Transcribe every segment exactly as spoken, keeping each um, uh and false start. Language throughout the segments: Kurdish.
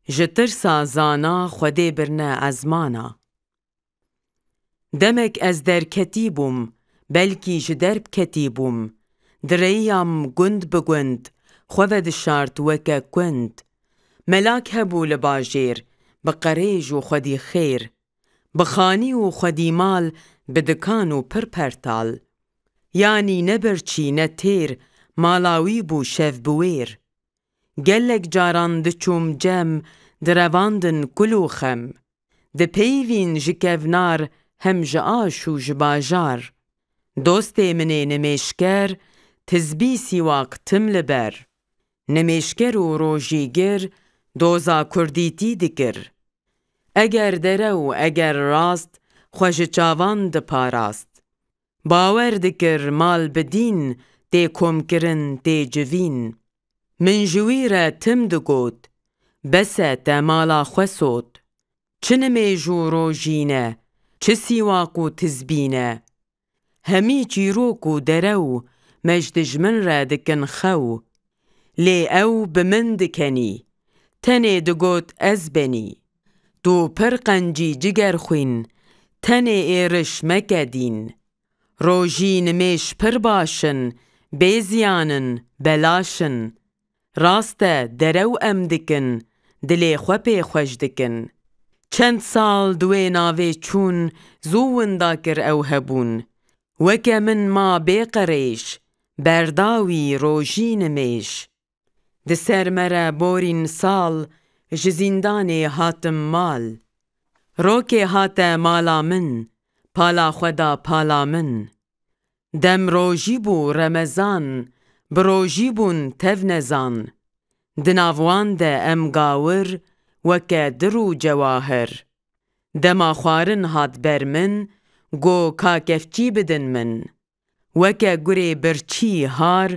Ji tirsa zana Xwedê birine ezmana. Demek ez derketî bûm, belkî ji derb ketî bûm. Direyiyam gund bi gund, xwe vedişart weke kund. Melak hebû li bajêr, bi qerêj û xwedî xêr. Bi xanî û xwedî mal, bi dikan û pir pertal. Yanî ne birçî ne têr, mala wî bû şev bi wêr. Gelek caran diçûm cem, direvandin kul û xem. Dipeyvîn ji kevnar hem ji aş û ji bajar. Dostê min ê nimêşker, tizbî sîwaq tim li ber. Nimêşker û rojîgir doza kurdîtî dikir. Eger derew, eger rast, xwe ji çavan diparast. Bawer dikir mal bi dîn tê komkirin, tê civîn. Min ji wî re tim digot, bes e, te mala xwe sot. Çi nimêj û rojî ne, çi sîwaq û tizbî ne. Hemî çîrok û derew me ji dijmin re dikin xew. Lê ew bi min dikenî, tenê digot ez benî. Tu pir qencî cigerxwîn, tenê êriş meke dîn. Rojî nimêj pir baş in, bê ziyan in, belaş in. Rast e, derew em dikin, dilê xwe pê xweş dikin. Çend sal di wê navê çûn, zû winda kir ew hebûn. Weke min ma bê qerêj, berda wî rojî nimêj. Di ser me re borîn sal, ji zîndanê hatim mal. Rokê hate mala min, pala xwe da pala min. Dem rojî bû remezan, bi rojî bûn tev nezan. Di nav wan de em gawir, weke dir û cewahir. Dema xwarin hat ber min, go ka kevçî bidin min. Weke gurê birçî har,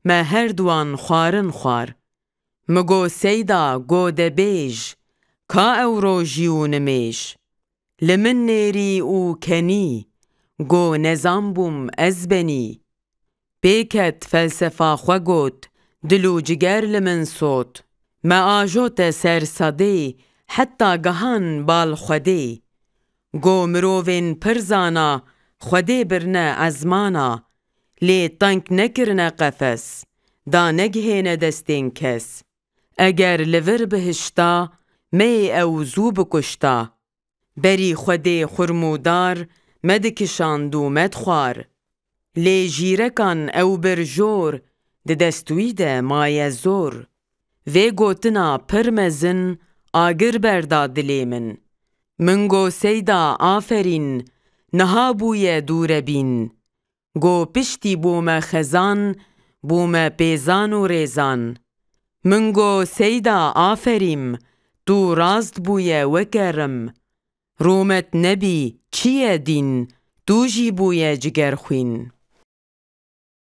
me her duwan xwarin xwar. Mi go seyda, go de bêj, ka ew rojî û nimêj? Li min nêrî û kenî, go nezan bûm ez benî. Pê ket felsefa xwe got, dil û ciger li min sot. Me ajote ser sedê, heta gihan bal Xwedê. Go mirovên pir zana, Xwedê birine ezmana. Lê teng nekirine qefes, da negihêne destên kes. Eger li vir bihişta, meyê ew zû bikuşta. Berî Xwedê xurmûdar me dikişand û me dixwar. Lê jîrekan ew bir jor, di dest wî de maye zor. Vê gotina pir mezin agir berda dilê min. Min go seyda aferîn, niha bûye dûrebîn. Go piştî bûme xezan, bûme pêzan û rêzan. Min go seyda aferîm, tu rast bûye weke rim. Rûmet nebî, çi ye dîn, tu jî bûye cigerxwîn.